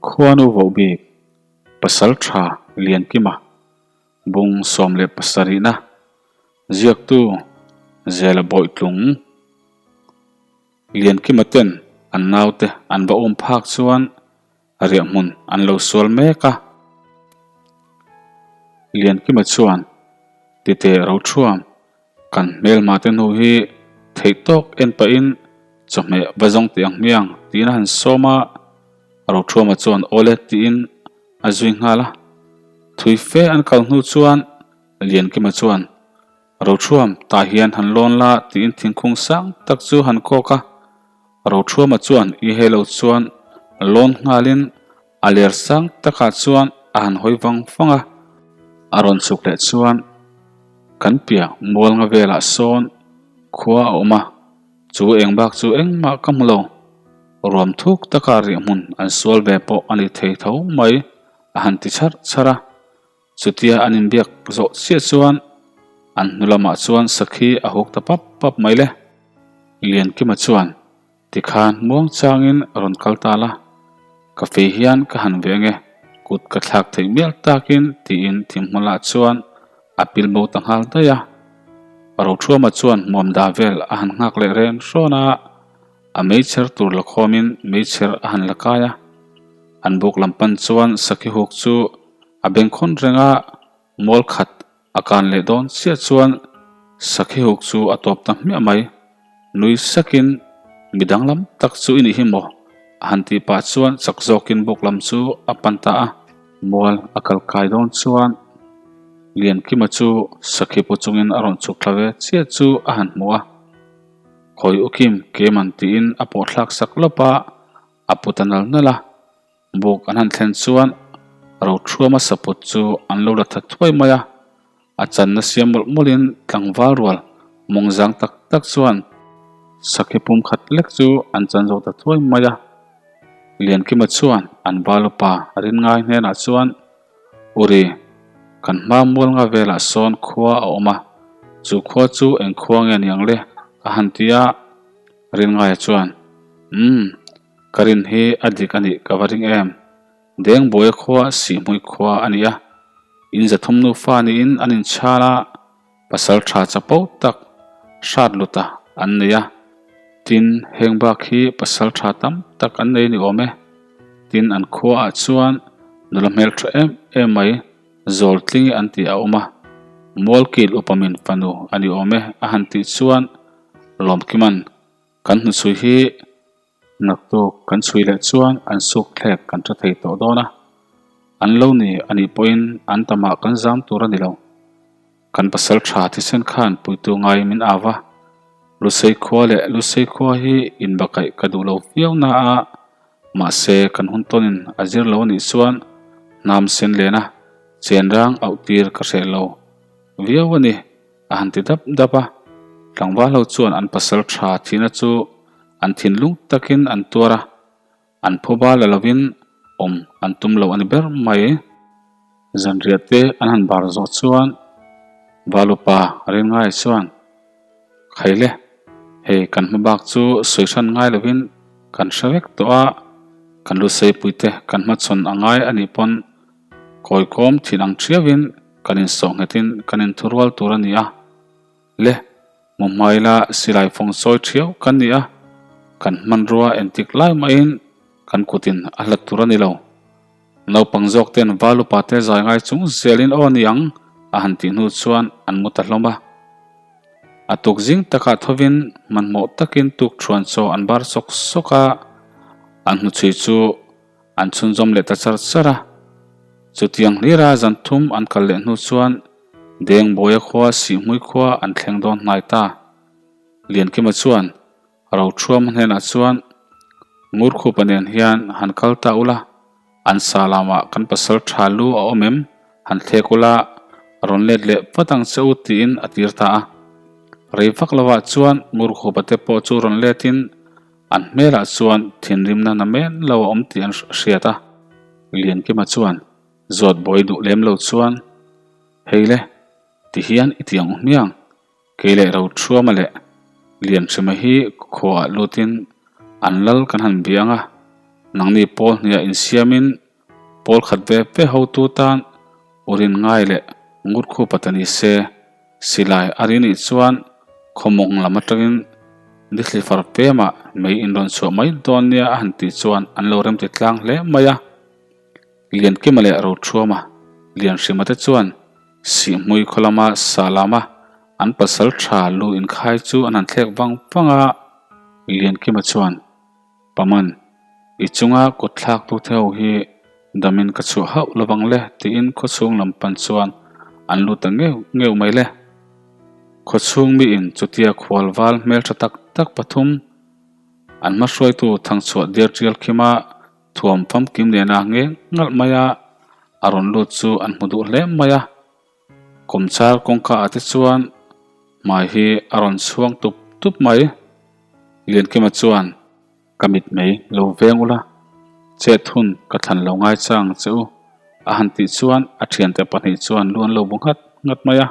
Khuanu vohbik Pasaltha Liankima bung 17na ziaktu Zela Bawihtlung Liankima ten an naute an va um phak chuan riahhmun an lo sual mek a. Liankima chuan titeh rothuam Kan hmelma te hnu hi theih tawk en pahin chawhmeh va zawng tih ang hmiang tiin a han sawm a, Rothuama chuan awle tiin a zui nghal a. Thui fe an kal hnu chuan Liankima chuan Rothuam tah hian han lawn la tiin thingkung sang tak chu han kawk a. Rothuama chuan i hei lo chuan lawn nghalin a ler sang takah chuan a han hawi vang vang a, a rawn chhuk leh chuan kan piah mual nga velah sawn khua a awm a, chu eng bak chu engmah ka hmu lo, ruam thuk taka rih hmun an sual ve pawh a ni thei tho mai a han ti chharh chharh a. Chutia an inbiak zawh chiah chuan an hnu lamah chuan sakhi a huk ta pap pap mai le. Liankima chuan tikhan muang changin rawn kal ta la, ka fei hian ka han ve ange, kut ka thlak theih mial takin tiin thimhmulah chuan a pil bo ta nghal daih a. Rothuama chuan hmuamda vel a han nghak leh ren hrawn a, a meichher tur la khawmin meichher a han la kai a. An buk lam pan chuan sakhi huk chu A bengkhawn renga mual khat a kan leh dawn chiah chuan sakhi huk chu a tawp ta hmiah mai. Nui sakin mi danglam tak chu i nih hi maw? a han tih pah chuan chak zawkin buk lam chu a pan ta a. Mual a kal kai dawn chuan Liankima chu sakhi pu chungin a rawn chhuk thla ve chiah chu a han hmu a. Khawi ukim keman tiin a pawhthlak sak lawp a, a pu ta nal nal a. Buk an han thlen chuan Rothuama saput chu an lo la tha thuai mai a, a channa siam mawlh mawlhin tlangval rual mawng zang tak tak chuan sakhi pum khat lek chu an chan zo ta thuai mai a. Liankima chuan an val upa Rinngai hnenah chuan, Uri, kan hma mual nga velah sawn khua a awm a, chu khua chu eng khua nge niang le? a han ti a, Rinngaia chuan, Umm, Ka rin hi a dik a nih ka va ring em? Dengbuai khua Sihhmui khua a ni a, in zathum nufa niin an inchhal a, pasal tha chapo tak hrat luta an nei a, tin heng bak hi pasal tha tam tak an nei ni awm e. Tin an khua ah chuan nula hmeltha em em mai Zawltlingi an tih a awm a, Mualkil upamin fanu a ni awm e a han tih chuan Lawmkiman Kan hnuchhui hi naktuk kan chhui leh chuan an suk thlek kan tha thei tawh dawn a, an lo ni a nih pawhin an tamah kan zam tur a ni lo. Kan pasal tha thisen khan puitu ngai min au a, Lusei khua leh Lusei khua hi inbakaih ka duh lo viau na a, mahse kan hun tawnin a zir lo a nih chuan hnam sen lena chenrang auh tir ka hreh lo viau a ni. A han ti dap dap a, tlangval ho chuan an pasal tha thihna chu an thinlung takin an tuar a, an phuba la lovin awm an tum lo a ni ber mai. Zanriah te an han bar zawh chuan Valupa Ringaia chuan, Khaile, hei kan hma bak chu sawi hran ngai lovin kan hre vek tawh a, kan lu seipuite kan hmachhawn a ngai a nih pawn Kawikawm thin ang thiauin kan insawh nghetin kan inthurual tur a ni a, le mu hmaila silai fawng sawi thiau kan ni a, kan hmanrua entik lai mahin kan kutin a hlat tur a ni lo. Naupang zawk ten val upa te zai ngai chung zelin aw ni ang a han tih hnu chuan an mu ta hlawm a. A tuk zing takah thovin hmanhmawh takin tukthuan chaw an bar sawk sawk a, an hnuchhui chu An chhunzawm leh ta char char a. Chutiang hlira zan thum an kal leh hnu chuan Dengbuaia khua Sihhmui khua an thleng dawn hnai ta. Liankima chuan Rothuama hnenah chuan Ngurkhupa nen hian han kal ta ula, an sa lamah kan pasal tha lu a awm em? Han thlek ula, rawn let leh vat ang che u tiin a tir ta a. Rei vak lovah chuan Ngurkhupa te pawh chu rawn letin An hmelah chuan thinrimna na men lo a awm tih an hriat a, Liankima chuan zawt buai duh lem lo chuan, Hei le, ti hian i ti ang u hmiang, kei leh Rothuama leh Lianhrima hi khuaah lutin an lal kan han bia ang a, Nangni pawl hniah insiamin pawl khat ve ve hotu tan urin ngai leh ngur khupa ta ni se. Silai a ri nih chuan khawmawng lam atangin nithli far pemah mei in rawn chhuah mai dawn nia a han tih chuan an lo remti tlang hle mai a. Liankima leh Rothuama, Lianhrima te chuan Sihhmui khaw lama sa lama an pasal tha lu inkhai chu an han thlek vang vang a. Liankima chuan. Paman, i chunga kut thlak tu te ho hi damin ka chhuah hauh lovang le tiin khawchhung lam pan chuan an lut ta ngeuh ngeuh mai le. Khawchhung miin chutia khual val hmeltha tak tak pathum an hmahruaitu thangchhuah diar tial khima thuam famkim nena ngeng ngalh mai a, a rawn lut chu an hmu duh hle mai a. Kawmchar kawngka ah te chuan hmai hi a rawn chhuang tup tup mai. Liankima chuan, Ka mit mai lo veng ula, chet hun ka thlan lo ngai chang che u, a han tih chuan a thiante pahnih chuan lu an lo bu nghat nghat mai a.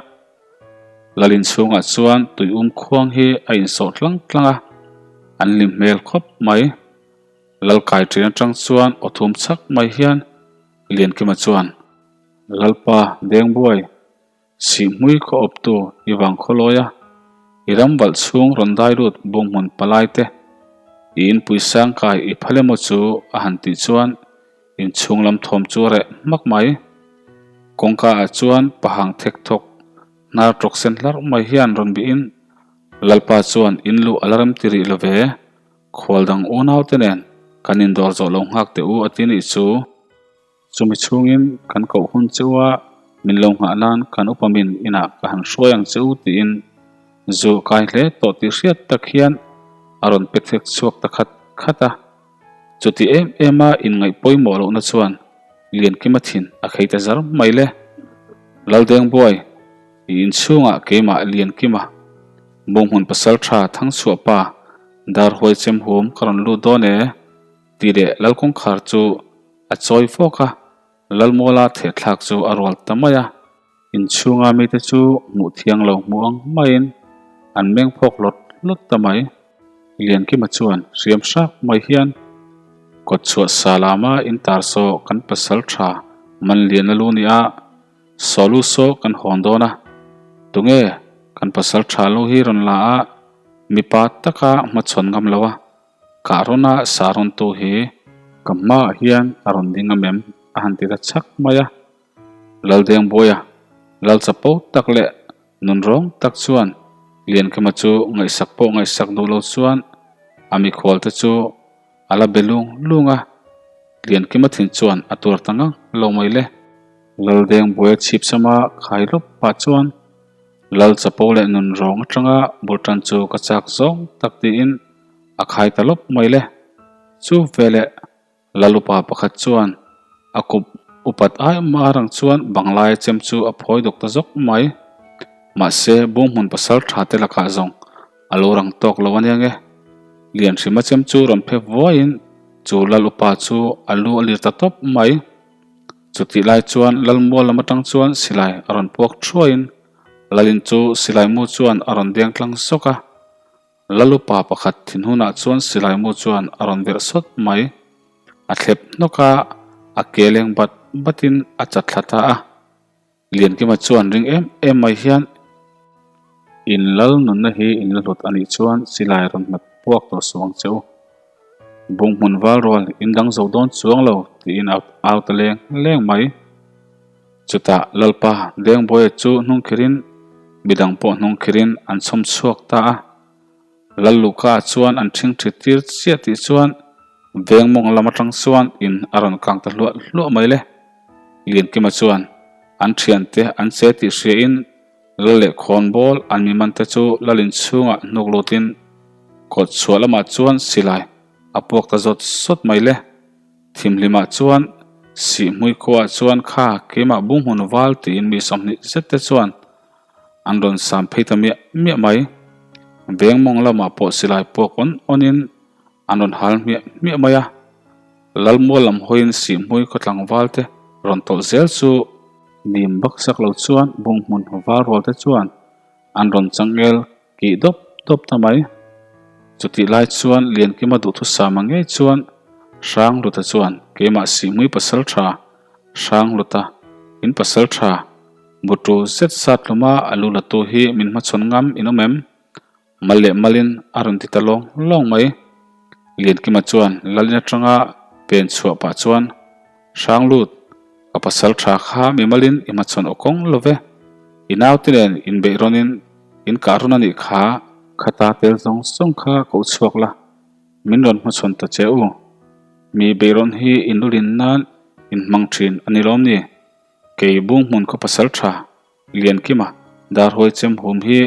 Lalin chhungah chuan tuium khuang hi a insawh tlang tlang a, an hlim hmel khawp mai. Lalkai ṭin aṭang chuan aw thum chhak mai hian Liankima chuan, Lalpa Dengbuai, Sihhmui khaw awptu i vang khawlawi a, i ram valh chhung rawn dai lut bunghmun palai te, i inpui sang kai i phal emaw chu a han tih chuan inchhung lam thawm chu a reh hmak mai. Kawngka ah chuan pahang thek thawk hnar tawk sen hlarh mai hian rawn bihin Lalpa chuan in luh a la rem ti rih lo ve, khual dang unau te nen kan indawr zawh lo nghak teh u a ti nih chu. Chumi chhungin kan koh hun che u a, min lo nghah nan kan upa min inah ka han hruai ang che u tiin zu kai hle tawh tih hriat tak hian a rawn pe thek chhuak ta khat khat a. Chuti em em a inngaih pawimawh lohna chuan Liankima thin a khei ta zar mai le. Laldengbuai, i inchhungah keimah Liankima, Bunghmun Pasaltha Thangchhuah pa Darhuai Chemhum ka rawn lut dawn e tih leh Lalkawngkhar chu A chawi fawk a, Lalmuala thehthlak chu a rual ta mai a. Inchhunga mite chu hmuh thiang lo hmuh ang maiin an meng phawk hlawt hlawt ta mai. Liankima chuan hriam hrak mai hian, Kawtchhuah sa lama in tar saw kan pasal tha man lian a lu nia, saw lu saw kan hawn dawn a, tunge kan pasal tha lu hi rawn la a, mipa taka hmachhawn ngam lo a, Kah rawna sa rawn tu hi ka hmaah hian a rawn ding a mem a han ti ta chhak mai a. Laldengbuaia lal chapo tak leh nun rawng tak chuan Liankima chu ngaihsak pawh ngaihsak duh lo chuan a mikhual te chu a la be lung lung a. Liankima thin chuan a tuar ta ngang lo mai le. Laldengbuaia chhip sama khai lawp pah chuan Lal chapo leh nun rawng atanga bul tan chu ka chak zawng tak tiin a khai ta lawp mai le. Chu veleh Lal upa pakhat chuan a kup upat ai mar ang chuan banglai chem chu a phawi dawk ta zawk mai. Mahse bunghmun pasal tha te lakah zawng a lo rang tawk lo ania nge. Lianhrima chem chu rawn phe vuaiin chu Lal upa chu a lu a lir ta tawp mai. Chutih lai chuan Lalmual lam atang chuan silai a rawn puak thuaiin Lalin chu silai mu chuan a rawn deng tlang sawk a. Lalupa pakhat thinhunah chuan silai mu chuan a rawn verh sawt mai. A thlep hnawk a, a ke leng bat batin a chat thla ta a. Liankima chuan ring em em mai hian In lal nunna hi in la hlut a nih chuan silai rawn hmat puak tawh suh ang che u. Bunghmun val rual in dang zo dawn chuang lo tiin a au ta leng leng mai. Chutah Lalpa Dengbuaia chu hnungkhirin midang pawh hnungkhirin an chhawm chhuak ta a. Lal Luhka chuan an ṭhing ṭhi tir chiah tih chuan veng mawng lam aṭang chuan in a rawn kang ta hluah hluah mai le. Liankima chuan an ṭhiante an che tih hriain Lal leh khawnbawl an mi mante chu Lal inchhungah hnuk lutin kawt chhuah lamah chuan silai a puak ta zawt zawt mai le. Thimhlimah chuan Sihhmui khuaah chuan kha keimah bunghmun val tiin mi 20 zet te chuan An rawn sam phei ta miah miah mai. Veng mawng lamah pawh silai puak awn awnin an rawn hal hmiah hmiah mai a. Lalmual lam hawiin Sihhmui khaw tlangval te rawn tawlh zel chu nim baksak lo chuan bunghmun val rual te chuan an rawn changel kih dawp dawp ta mai. Chutih lai chuan Liankima duhthusama ngei chuan. Hrangluta chuan, Keimah Sihmui pasalṭha, Hrangluta, in pasalṭha, butu zet zat hlawma a lu latu hi min hmachhawn ngam in awm em? Mal leh malin a rawn ti ta lawng lawng mai. Liankima chuan Lalin atanga pen chhuah pah chuan, Hranglut, ka pasal tha kha mi malin i hmachhawn aw kawng lo ve. I naute nen inbeih rawnin in kah rawn a nih kha. Khata tel zawng zawng kha koh chhuak la, min rawn hmachhawn ta che u. Mi beihrawn hi in lulin nan in hmang thin a ni lawm ni? Kei Bunghmun khaw pasal tha Liankima, Darhuai chem hum hi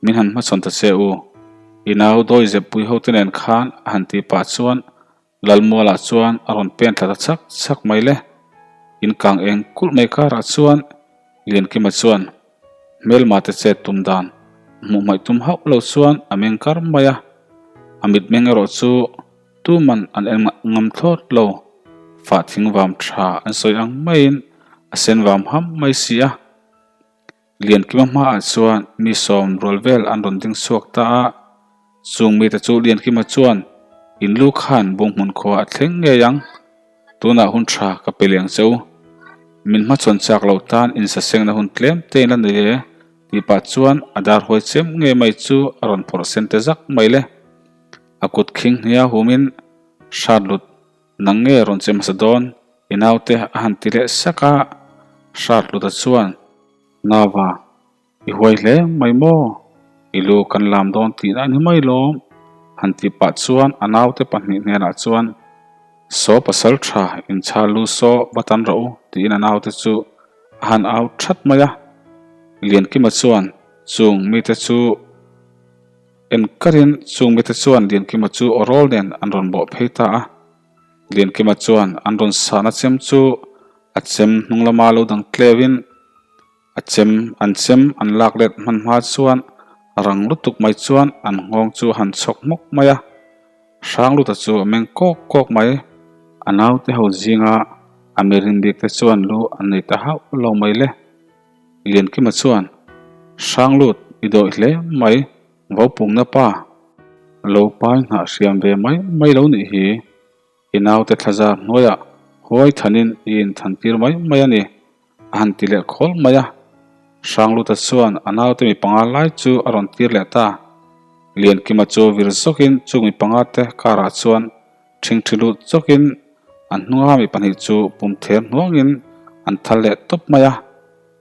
min han hmachhawn ta che u. I nau dawi zep pui hote nen khan a han tih pah chuan Lalmualah chuan a rawn pen thla ta chak chak mai le. In kang eng kulh mai karah chuan Liankima chuan hmelma te chet tum dan hmuh hmaih tum hauh lo chuan a meng kar mai a. A mitmeng erawh chu tuman an en ngam thlawt lo. Fah thing vam tha an sawi ang maiin a sen vam ham mai si a. Liankima hmaah chuan mi sawm rual vel an rawn ding chhuak ta a, chung mite chu Liankima chuan in lu khan bunghmun khua a thleng ngei ang, tunah hun tha ka pe leng che u. Min hmachhawn chak lo tan insasengna hun tlem te in la nei e tih pah chuan a dar huai chem ngei mai chu a rawn phawrh sen te zak mai le. A kut khing hnia humin hrat lut nang nge rawn che hmasa dawn i naute a han ti leh sak a, hrat luta chuan, Nava, i huai hle mai maw? I lu kan lam dawn tihna a ni mai lawm, han tih pah chuan a naute pahnih hnenah chuan, Saw pasal tha inchhal lu saw va tan rawh u, tiin a naute chu a han au that mai a. Liankima chuan chung mite chu en karin chung mite chuan Liankima chu aw rawl nen an rawn bawh phei ta a. Liankima chuan an rawn sahna chem chu a chem hnung lama lo dang tleuhin a chem an chem an lak let hman hma chuan rang lutuk mai chuan an nghawng chu a han chhawk hmawk mai a. Hrangluta chu a meng kawk kawk mai. A naute ho zinga a mirin bik te chuan lu an nei ta hauh lo mai le. Liankima chuan, Hranglut i dawih hle mai. Vaupungna pa, lo pai nghah hriam ve mai mai lo nih hi, i naute thlazar hnuaiah huai thanin i inthan tir mai mai a ni, a han ti leh khawl mai a. Hrangluta chuan a naute mi panga lai chu a rawn tir leh ta. Liankima chu vir zawkin chung mi panga te karah chuan ṭhingṭhi lut zawkin a hnunga mi pahnih chu pum ther hnuangin an thal leh tawp mai a.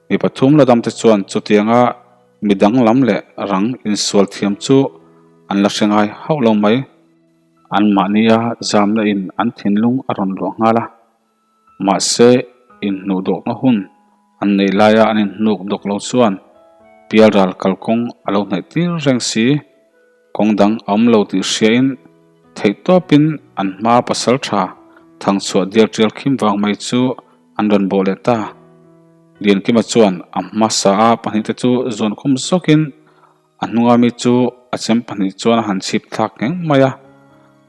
Mi pathum la damte chuan chutianga mi danglam leh rang insual thiam chu an la hre ngai hauh lo mai. Anmahnia zamna in an thinlung a rawn luah nghal a, mahse inhnuh dawkna hun an neih laia an inhnuk dawk lo chuan pialral kalkawng a lo hnaih tir reng si. Kawng dang a awm lo tih hriain theihtawpin an hma pasal tha thangchhuah dial tial khim vang mai chu an rawn bawh leh ta. Liankima chuan a hmasa a pahnihte chu zuan khum zawkin a hnunga mi chu a chem pahnih chuan a han chhip thlak ngheng mai a.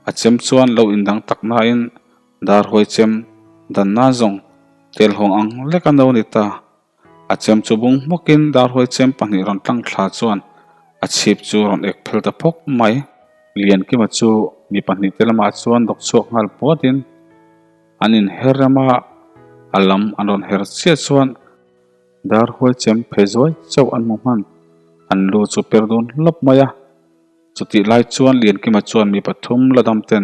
A chem chuan lo indang tak nain dar huai chem dan nan zawng telhawng ang lek a no ni ta. A chem chu bung hmawkin darhuai chem pahnih rawn tlang thla chuan a chhip chu rawn ek phel ta phawk mai. Liankima chu mi pahnih te lamah chuan dawk chhuak nghal puatin an inher rem a, a lam an rawn her chiah chuan darhuai chem phe zuai chauh an hmu hman, an lu chu per dun hlawp mai a. Chutih lai chuan Liankima chuan mi pathum la dam ten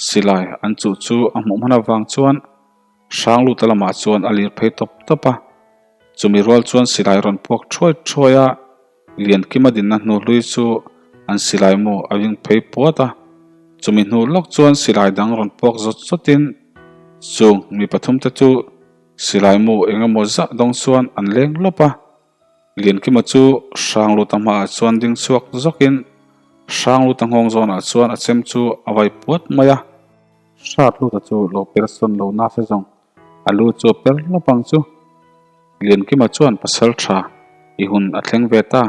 silai an chuh chu a hmuh hman avang chuan Hrangluta lamah chuan a lir phei tawp tawp a, chumi rual chuan silai rawn puak thuai thuai a, Liankima dinna hnu hlui chu an silai mu a ving phei puat a, chumi hnu lawk chuan silai dang rawn puak zawt zawtin chung mi pathumte chu silai mu eng emaw zah dawng chuan an leng lawp a, Liankima chu Hrangluta hmaah chuan ding chhuak zawkin Hrangluta nghawng zawnah chuan a chem chu a vai puat mai a. Hrat luta chu lo per sawn lo nasa zawng a lu chu a per hlawp ang chu. Liankima chuan pasal tha i hun a thleng ve ta.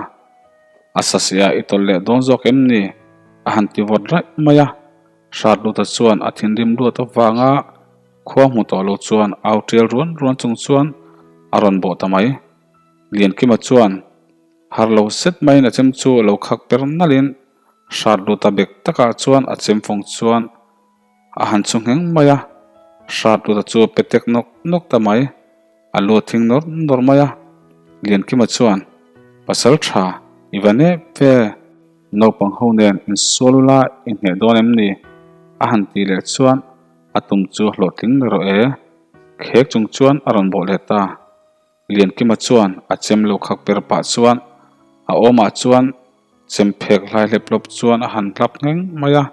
A sasih ah i tawlh leh dawn zawk em ni? A han ti vawt raih mai a. Hrat luta chuan a thinrim luat avanga khua hmu tawh lo chuan au tial ruan ruan chung chuan a rawn bawh ta mai. Liankima chuan har lo set maiin a chem chu a lo khak per nalhin Hrat luta bek takah chuan a chem fawng chuan. A han chu ngheng mai a, Hratluta chu a pe tek nawk nawk ta mai. A lu a thing nawr nawr mai a, Liankima chuan, Pasal tha, i va nep ve, naupang ho nen insual ula i hneh dawn em ni? a han tih leh chuan a tum chu a hlawhtling ni rawh e. Khek chung chuan a rawn bawh leh ta. Liankima chuan a chem lo khak per pah chuan a awmah chuan chem phek hlai hlep hlawp chuan a han hlap ngheng mai a.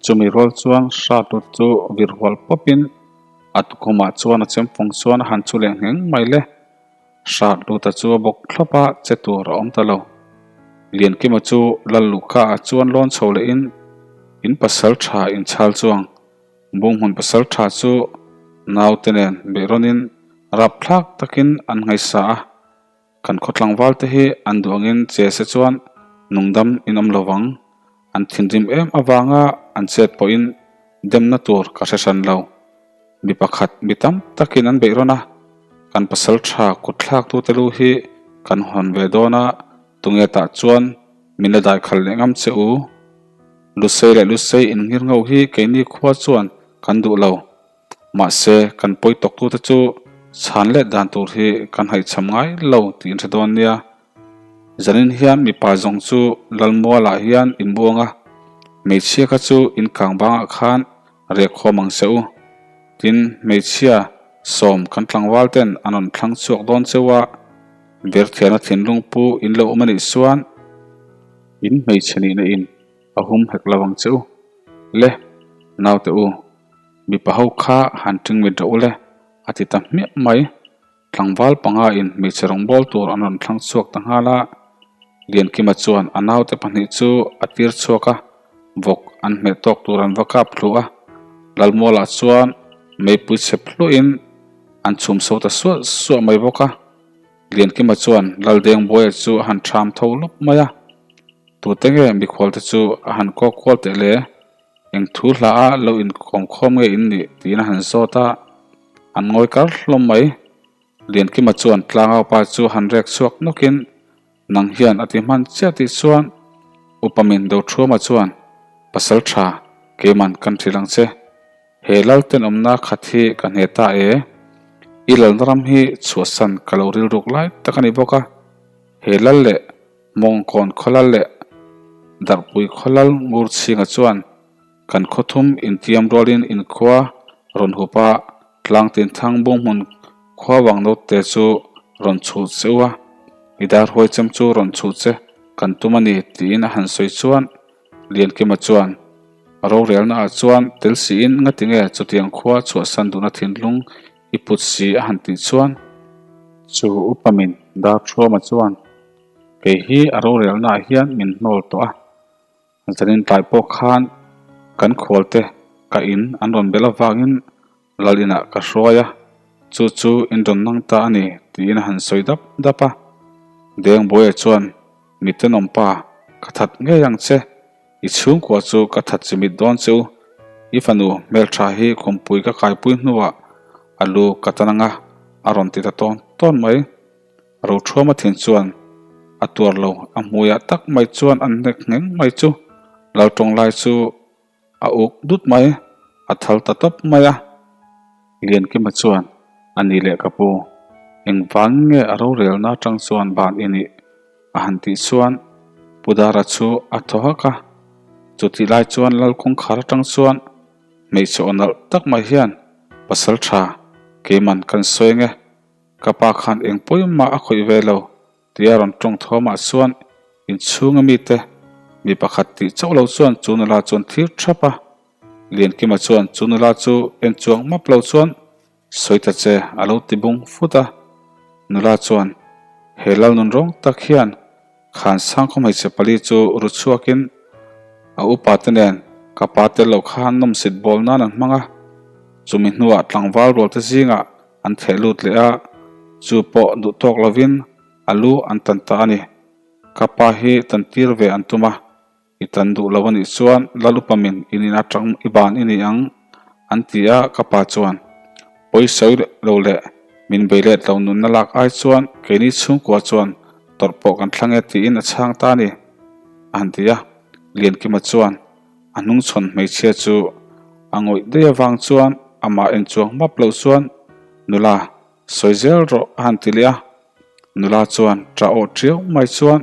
Chumi rual chuan Hratut chu vir hual pawpin a tukhumah chuan a chem fawng chuan a han chu leh ngheng mai le. Hratluta chu a bawk thlawp a, che tur a awm ta lo. Liankima chu Lal Luhka ah chuan lawn chho lehin in pasal tha inchhal chuang Bunghmun pasal tha chu naute nen beirawnin rapthlak takin an ngaihsa a, kan khaw tlangval te hi an duh angin che se chuan nungdam in awm lo vang. An thinrim em avanga an chet pawhin demna tur ka hre hran lo. Mi pakhat mi tam takin an beihrawn a, kan pasal tha kut thlaktute lu hi kan hawn ve dawn a, tunge tah chuan min la daikhal leh ngam che u. Lusei leh Lusei inngir ngo hi keini khua chuan kan duh lo. Mahse, kan pawi tawktute chu chhan let dan tur hi kan haihchham ngai lo tih in hre dawn nia. Zanin hian mipa zawng chu Lalmualah hian inbuang a, hmeichhia kha chu inkang bangah khan riak khawm ang se u. Tin, hmeichhia sawm kan tlangval ten an rawn thlang chhuak dawn cheu a, Berthiana thinlung pu in lo awm a nih chuan, In hmeichhe nihna in a hum hek lo ang che u le, naute u, mipa ho kha han ṭing mit rawh u le, a ti ta hmiah mai. Tlangval panga in hmeichhe rawngbâwl tur an rawn thlang chhuak ta nghal a, Liankima chuan a naute pahnih chu a tir chhuak a, vawk an hmeh tawk tur an va kap thlu a, Lalmualah chuan meipui chhep hluahin an chhum so ta suah suah mai bawk a. Liankima chuan Laldengbuaia chu a han ṭham tho lawp mai a, tute nge mikhualte chu a han kawk kual teh le? Eng thu hla a lo inkawm khawm nge in nih? tiin a han zawt a, an ngawi kar hlawm mai. Liankima chuan tlangaupa chu han rek chhuak nawkin nang hian a ti hman chiah tih chuan Upa min Dothuama chuan Pasal ṭha, keiman kan hrilh ang che. He lal tenawmna khat hi ka hne ta e. I lalna ram hi chhuahsan ka lo rilruk lai tak a ni bawk a. He lal leh Mawngkawn khawlal leh Darhpui khawlal ngur chhinga chuan kan khawthum intiam rualin inkhua rawn hup a, Tlangtinthang bunghmun khua vang note chu rawn chhuh che u a, i darhuai chem chu rawn chhuh che kan tum a ni tiin a han sawi chuan Liankima chuan rorelna ah chuan tel siin ngatinge chutiang khua chhuahsan duhna thinlung i put si a han tih chuan chu upa min Darthuama chuan kei hi a rorelna ah hian min hnawl tawh a, zanin tlai pawh khan kan khualte ka in an rawn belh avangin Lal inah ka hruai a, chu chu in rawn nang ta a ni tiin a han sawi dap dap a. Dengbuaia chuan, Mi tenawm pa, ka that ngei ang che, i chhungkua chu ka that chimit dawn che u, i fanu hmeltha hi khumpui ka kaipui hnuah a lu ka tan ang a, a rawn ti ta tawn tawn mai. Rothuama thin chuan a tuar lo, a hmuiah tak mai chuan an hnek ngheng mai chu Laltawng lai chu A uk dut mai, a thal ta tawp mai a. Liankima chuan, A ni leh ka pu, engvang nge a rorelna atang chuan ban i nih? a han tih chuan Pu Dara chu a thaw hak a. Chutih lai chuan Lal kawngkhar atang chuan hmeichhe aw nalh tak mai hian, Pasal tha, keiman kan sawi nge, ka pa khan eng pawimah a khawih ve lo, Tia rawn tawng thawmah chuan inchhunga mite mi pakhat tih chauh lo chuan chu nula chuan thlir thap a. Liankima chuan chu nula chu en chuang map lo chuan sawi ta che a lo ti bung fut a. Nula chuan he lal nun rawng tak hian khan sangkhaw hmeichhe pali chu ru chhuakin a upa te nen ka pa tel lo khan nawmsit bawl nan an hmang a. Chumi hnuah tlangval rual te zingah An theh lut leh a, chu pawh duh tawk lovin a lu an tan ta a ni. Ka pa hi tan tir ve an tum a, i tan duh lo a nih chuan Lalupamin in in atang i ban i ni ang an ti a, ka pa chuan pawi sawi lo leh min bei let lo nunna lak ai chuan keini chhungkua chuan tawrh pawh kan thlang e tiin a chhang ta a ni a han ti a, Liankima chuan a hnungchhawn hmeichhia chu. A ngawih daih avang chuan amah en chuang map loh chuan, Nula, sawi zel rawh a han ti leh a. Nula chuan ṭah awh ṭiau mai chuan,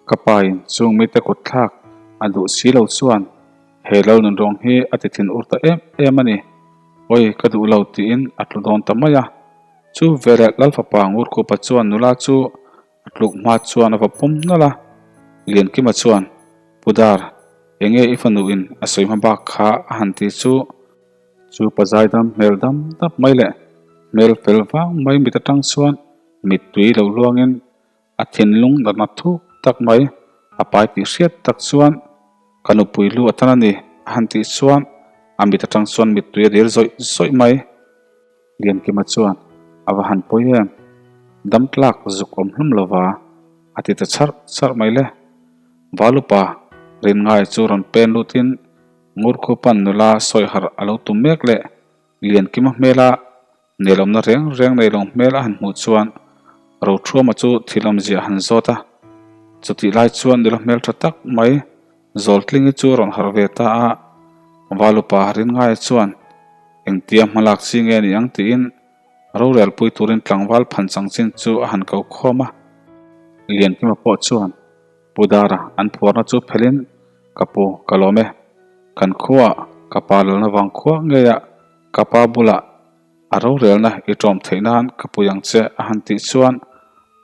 Ka pain chung mite kut thlak a duh si lo chuan he lo nunrawng hi a ti thin ur ta em em a ni. Awi ka duh lo tiin a tlu dawn ta mai a. Chu veleh Lalfapa Ngurkhupa chuan nula chu a tluk hma chuan a va pawm nawlh a. Liankima chuan, Pu Dar, enge i fanu in a sawi hma bak kha a han ti chu. Chu pa zaidam hmel dam dap mai leh hmel fel vang mai mit atang chuan mittui lo luangin A thinlung natna thuk tak mai a pai tih hriat tak chuan ka nupui lu atan a ni a han tih chuan a mit atang chuan mittui a dil zawih zawih mai. Liankima chuan a va han pawi em, dam tlak zuk awm hlum lova a ti ta charh charh mai le. Valupa Rinngai chu rawn pen lutin Ngurkhupan nula sawi harh a lo tum mek leh Liankima hmela Nelawmna reng reng nei lo hmel a han hmuh chuan Rothuama chu thil awmzia a han zawt a. Chutih lai chuan nula hmel tha tak mai Zawltlingi chu rawn harh ve ta a. Valupa Rinngaia chuan engtia hmalak chi nge ni ang tiin rorelpui turin tlangval phan changchin chu a han ko khawm a. Liankima pawh chuan Pu Dara an phuarna chu phelin ka pu ka lawm e. Kan khuaah ka pa lalna vang khuah ngeiah Ka pa bulah a rorelna i ṭawm theih nan ka pui ang che a han tih chuan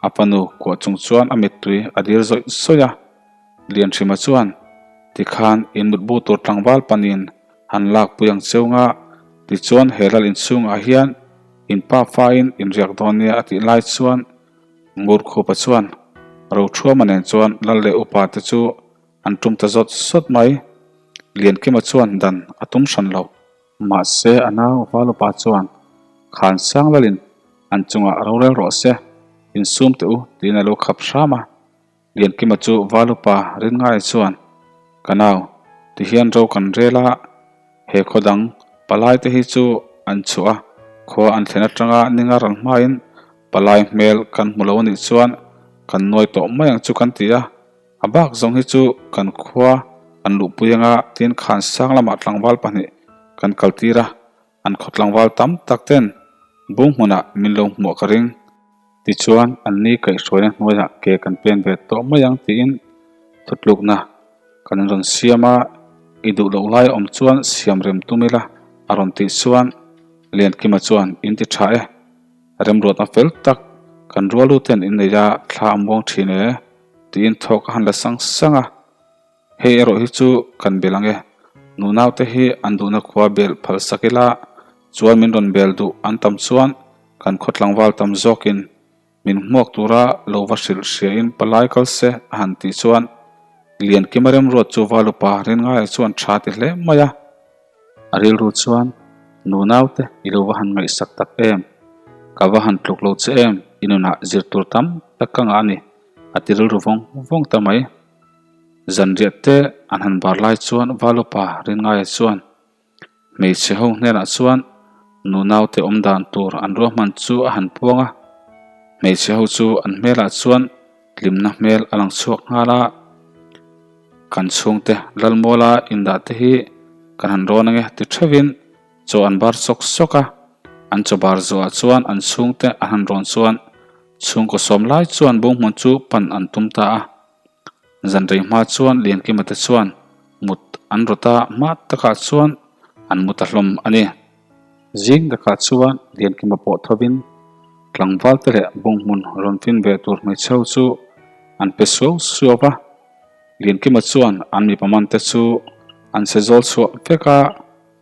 a fanu kuah chung chuan a mittui a dir zawih zawih a. Lianhrima chuan tikhan in mutbu tur tlangval panin han lak pui ang cheu nga tichuan he lal inchhungah hian in pa fain in riak dawn nia a tih lai chuan Ngurkhupa chuan Rothuama nen chuan lal leh upa te chu an tum ta zawt zawt mai. Liankima chuan dan a tum hran lo. Mahse a nau Valupa chuan Khan sang lalin an chungah rorel rawh se, insum teh u tiin a lo khap hram a. Liankima chu Valupa Rinngaia chuan Ka nau, tihian ro kan rel a, he khaw dang palai te hi chu an chhuah a, khua an thlen atanga ninga ral hmain palai hmel kan hmu lo anih chuan kan nuai tawh mai ang chu kan ti a. A bak zawng hi chu kan khua an luhpui anga tin khan sang lamah tlangval pahnih kan kal tir a, an khaw tlangval tam tak ten bung hmunah min lo hmuah ka ring. Tichuan an ni kaihhruaina hnuaiah ke kan pen ve tawh mai ang tiin thutlukna kan rawn siam a, i duh loh lai awm chuan siam rem tum ila a rawn tih chuan Liankima chuan in ti tha e. Remruatna fel tak kan rualu ten in nei a thla a muang thin e. Tiin thawk a han la sang sang a, Hei erawh hi chu kan bel ang e, nunaute hi an duhna khua bel phal sak ila chuan min rawn bel duh an tam chuan kan khaw tlangval tam zawkin min hmuak tura lo va hrilh hriain palai kal se a han tih chuan Liankima remruat chu Valupa Rinngaia chuan tha ti hle mai a. A rilru chuan, Nunaute i lo va han ngaihsak tak em? Ka va han tluk lo che em? I nunah zir tur tam tak ka ngah a ni, a ti rilru vawng vawng ta mai. Zanriah te an han bar lai chuan Valupa Rinngaia chuan hmeichhe ho hnenah chuan nunaute awm dan tur an ruahman chu a han puang a. Hmeichhe ho chu an hmelah chuan Hlimna hmel a lang chhuak nghal a, kan chhungte Lalmuala indah te hi kan han rawn ange ti theuhin chaw an bar sawk sawk a, an chaw bar zawhah chuan an chhungte an han rawn chuan chhungkaw sawm lai chuan bunghmun chu pan an tum ta a. Zanrei hma chuan Liankima te chuan mut an rawt a, hma takah chuan an mu ta hlawm a ni. Zing takah chuan Liankima pawh thovin tlangval te leh bunghmun rawn fin ve tur hmeichhe ho chu an pe suau suau va. Liankima chuan an mipa man te chu an che zawl chhuah vek a,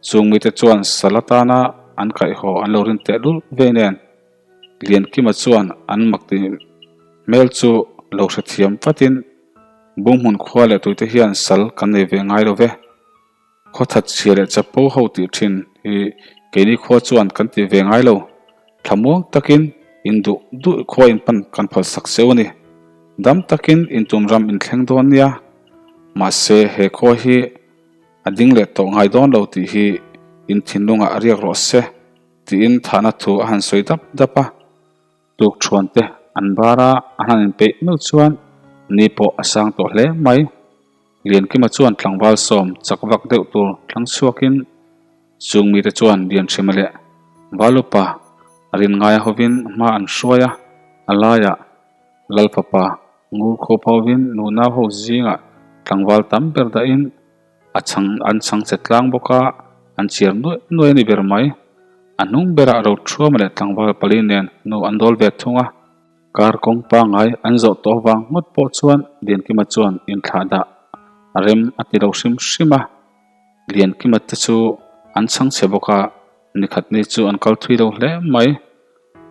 chung mite chuan sal atana an kaihhaw an lo rin teh lul vei nen Liankima chuan an makti hmel chu lo hrethiam vatin bunghmun khua leh tuite hian sal kan nei ve ngai lo ve. Khawthat chhia leh chapo ho tih thin hi keini khua chuan kan ti ve ngai lo. Thlamuang takin in duh duh khua in pan kan phal sak seuh a ni. Dam takin in tum ram in thleng dawn nia. Mahse he khua hi a ding leh tawh ngai dawn lo tih hi in thinlungah a riak rawh se tiin thahna thu a han sawi dap dap a. Tukṭhuan te an bar a, a han inpeih meuh chuan ni pawh a sang tawh hle mai. Liankima chuan tlangval sawm chak vak deuh tur thlang chhuakin. Chung mite chuan Lianhrima leh Valupa Rinngaia hovin hma an hruai a, a laiah Lalfapa Ngur khawp hovin nunau ho zingah tlangval tam ber dahin a chhang an chhang che tlang bawk a, an chiar nuaih nuaih a ni ber mai. A hnung berah Rothuama leh tlangval pali nen nu an dawl ve thung a. Kar kawng pangngai an zawh tawh avang ngawt pawh chuan Liankima chuan inthlah dah a rem a ti lo hrim hrim a. Liankima te chu an chhang chhe bawk a, nikhat ni chu an kal thui lo hle mai.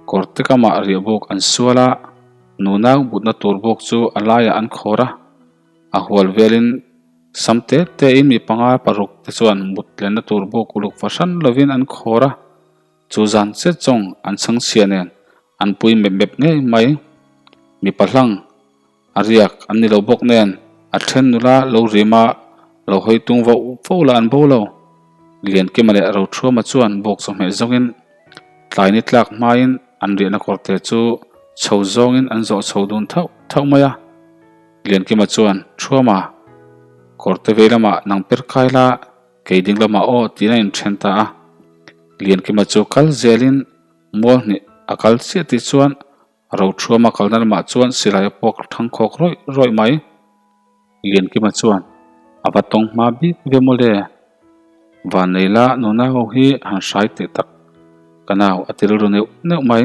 Kawr te kamah riah buk an sual a, nunau butna tur buk chu a laiah an khawr a, a hual velin sam te tein mi panga paruk te chuan mut lenna tur buk uluk fahran lovin an khawr a. Chu zan chet zawng an chhangchhia nen an pui mep mep ngei mai. Mipa hlang a riak an ni lo bawk nen a then nula lo rim a, lo hawi tung voh voh lah an bo lo. Liankima leh Rothuama chuan bawk chawhmeh zawngin tlai ni tlak hmain an riahna kawrte chu chho zawngin an zawh chho dun thauh thauh mai a. Liankima chuan, Thuama, kawrte vei lamah nang per kai la, Kei ding lamah aw tiin a inthen ta a. Liankima chu kal zelin mual hnih a kal chiah tih chuan Rothuama kalna lamah chuan silai a puak thang khawk rawih rawih mai. Liankima chuan a va tawng hma bik ve mawle. Vanneila nuna ho hi han hrai teh tak ka nau a ti rilru neuh neuh mai.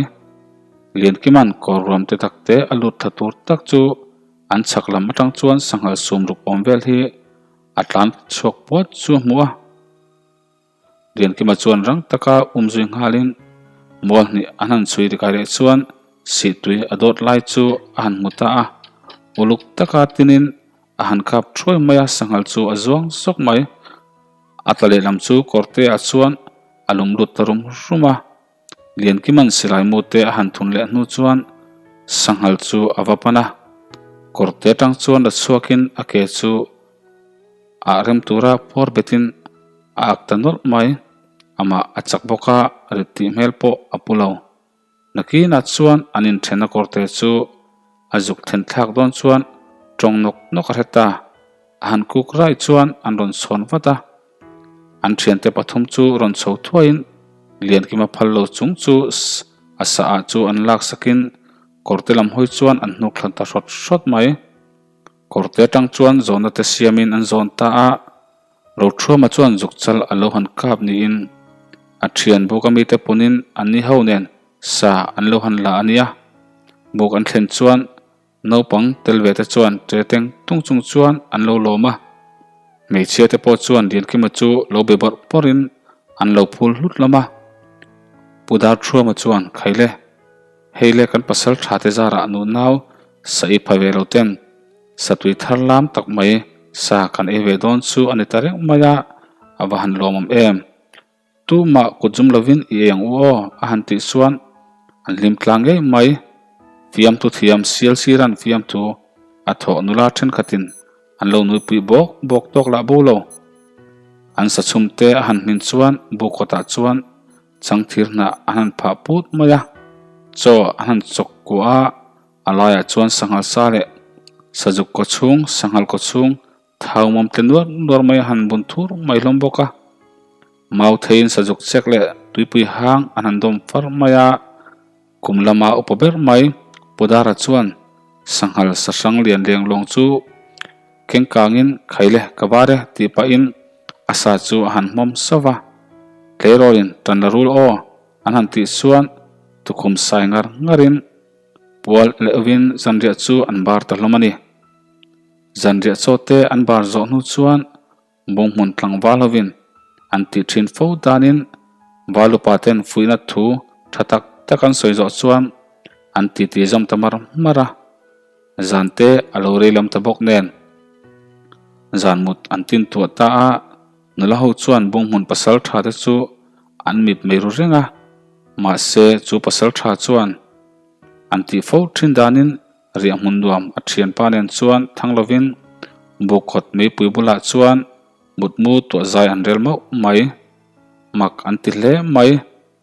Liankima'n kawr ruam te tak te a lut thla tur tak chu an chhak lam atang chuan sanghal sum ruk awm vel hi A tlan chhuak puat chu a hmu a. Liankima chuan rang taka um zui nghalin mual hnih an han chhui ri kai leh chuan sihtui a dawt lai chu a han hmu ta a. Uluk taka tinin a han kap thuai mai a, sanghal chu a zuang zawk mai. A tla lehlam chu kawrte ah chuan a lum lut ta rum rum a. Liankima'n silai mute a han thun leh hnu chuan sanghal chu a va pan a, kawrte atang chuan la chhuakin a ke chu ah rem tura pawr betin a ak ta nawlh mai. Amah a chak bawk a, rit tih hmel pawh a pu lo. Nakinah chuan an inthenna kawrte chu a zuk thlen thlak dawn chuan tawng nawk nawk a hre ta. A han kuk raih chuan an rawn chhawn vat a. An thiante pathum chu rawn chho thuaiin Liankima phal lo chung chu a sa ah chu an lak sakin kawrte lam hawi chuan an hnuk thlan ta hrawt hrawt mai. Kawrte atang chuan zawnna te siamin an zawn ta a, Rothuama chuan zukchal a lo han kap niin a thian buk ami te punin an ni ho nen sa an lo han la a nia. Buk an thlen chuan Naupang tel ve te chuan ṭe teng tung chung chuan an lo lawm a, hmeichhia te pawh chuan Liankima chu lo be bawrh bawrhin an lo phul hlut hlawm a. Pu Darthuama chuan, Khaile, hei le kan pasal tha te zarah nunau sa i pha ve lo ten satui thar lam tak mai sa kan ei ve dawn chu a ni ta reng mai a, a va han lawmawm em. Tumah kut zum lovin i ei ang u aw a han tih chuan an hlim tlang ngei mai. Fiamthu thiam sial siran fiamthu a thawh nula thenkhatin an lo nuipui bawk bawk tawk lah bo lo. An sachhum te a han hmin chuan bu kawtah chuan changthir hnah an han phah put mai a, chaw an han chawk kuah a, a laiah chuan sanghal sa leh sazuk kawchhung, sanghal kawchhung Thau mawm tle nuar nuar mai a han bun thur mai hlawm bawk a. Mau theiin sazuk chek leh tuipui hang an han dawm far mai a. Kum lama upa ber mai Pudara chuan sanghal sahrang lian leng lawng chu keng kangin Khaile ka var e tih pahin a sa chu a han hmawm sauh va. Tleirawlin tan la rul aw an han tih chuan tukhum sai ngar ngarin pual leuhin zanriah chu an bar ta hlawm a ni. Zanriah chaw te an bar zawh hnu chuan bunghmun tlangval hovin an tih thin fo danin Valupa ten fuihna thu tha tak tak an sawi zawh chuan an titi zawm ta mar mar a, zan te a lo rei lam ta bawk nen zan mut an tin tuah ta a, nula ho chuan bunghmun pasal tha te chu an mit mai ru reng a, mahse chu pasal tha chuan an tih fo thin danin Riah hmun nuam a thianpa nen chuan thang lovin Bukhawt meipui bulah chuan mutmu tuah zai an rel mauh mai. Mak an ti hle mai,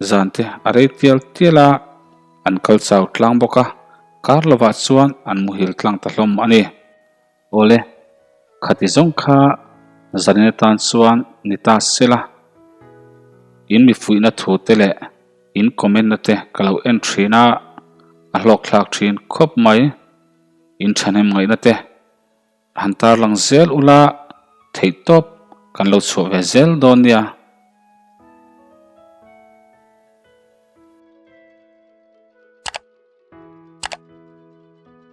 zan te a rei tial tial a, an kal chau tlang bawk a, kar lovah chuan an muhil tlang ta hlawm a ni. Awle, khati zawng kha zanin atan chuan ni ta se la. In mi fuihna thu te leh in comment na te ka lo en thin a, a hlawkthlak thin khawp mai. In thahnem ngaihna te han tarlang zel ula theihtawp kan lo chhuah ve zel dawn nia.